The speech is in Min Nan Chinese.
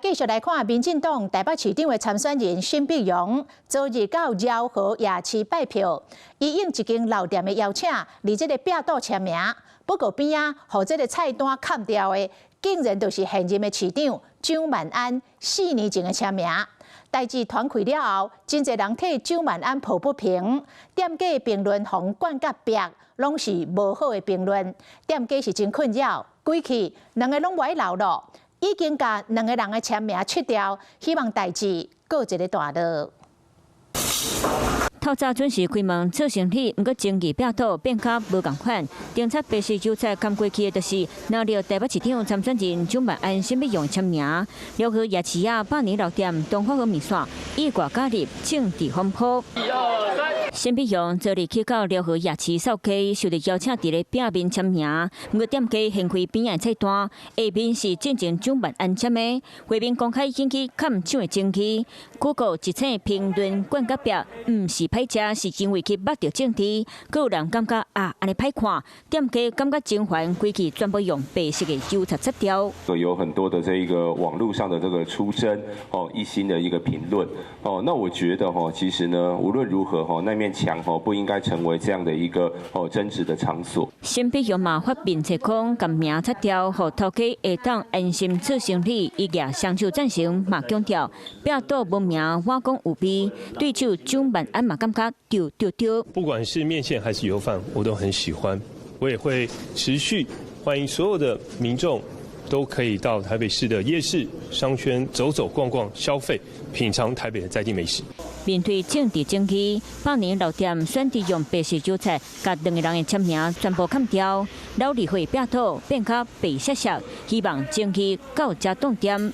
繼續來看民進黨台北市長的參選人沈碧榮，昨日到饒河夜市拜票，伊應一間老店的邀請，佇這個壁桌簽名。不過邊仔，予這個菜單崁掉的，竟然就是現任的市長蔣萬安4年前的簽名。代誌傳開了後，真濟人替蔣萬安抱不平，店家評論予灌甲壁，攏是無好的評論，店家是真困擾，規氣兩个攏無愛留咯。已經共兩个人的簽名撤掉，希望代誌告一个段落。透早準時開門做生意，毋過爭議壁桌變較無仝款。偵察白色油漆崁過去的，就是拿著台北市長參選人蔣萬安沈碧榮簽名。饒河夜市仔百年老店東華和麵線意外加入政治風波。沈碧榮昨日去到饒河夜市掃街，受到邀請佇咧壁面簽名，毋過店家掀開邊仔菜單，下面是進前蔣萬安簽的，畫面公開引起崁搶的爭議。Google 一星評論灌甲壁，毋是歹食，是因為去捌著政治。閣有人感覺啊，按呢歹看，店家感覺真煩，規氣全部用白色的油漆擦掉。有很多的這一個網路上的這個出征哦，一星的一個評論哦，那我覺得哈，其實呢，無論如何哈，那面牆哦，不應該成為這樣的一個哦爭執的場所。沈碧榮嘛發面冊講，共名擦掉，予頭家會當安心做生意，伊舉雙手贊成，嘛強調壁桌無名，我講有味，對手蔣萬安嘛感覺對對對。不管是麵線還是油飯，我都很喜歡，我也會持續歡迎所有的民眾都可以到台北市的夜市商圈走走逛逛，消費品嘗台北的在地美食。面對政治爭議，百年老店選擇用白色油漆，共兩个人的簽名全部崁掉，老二歲壁桌變較白雪雪，希望爭議到遮斷點。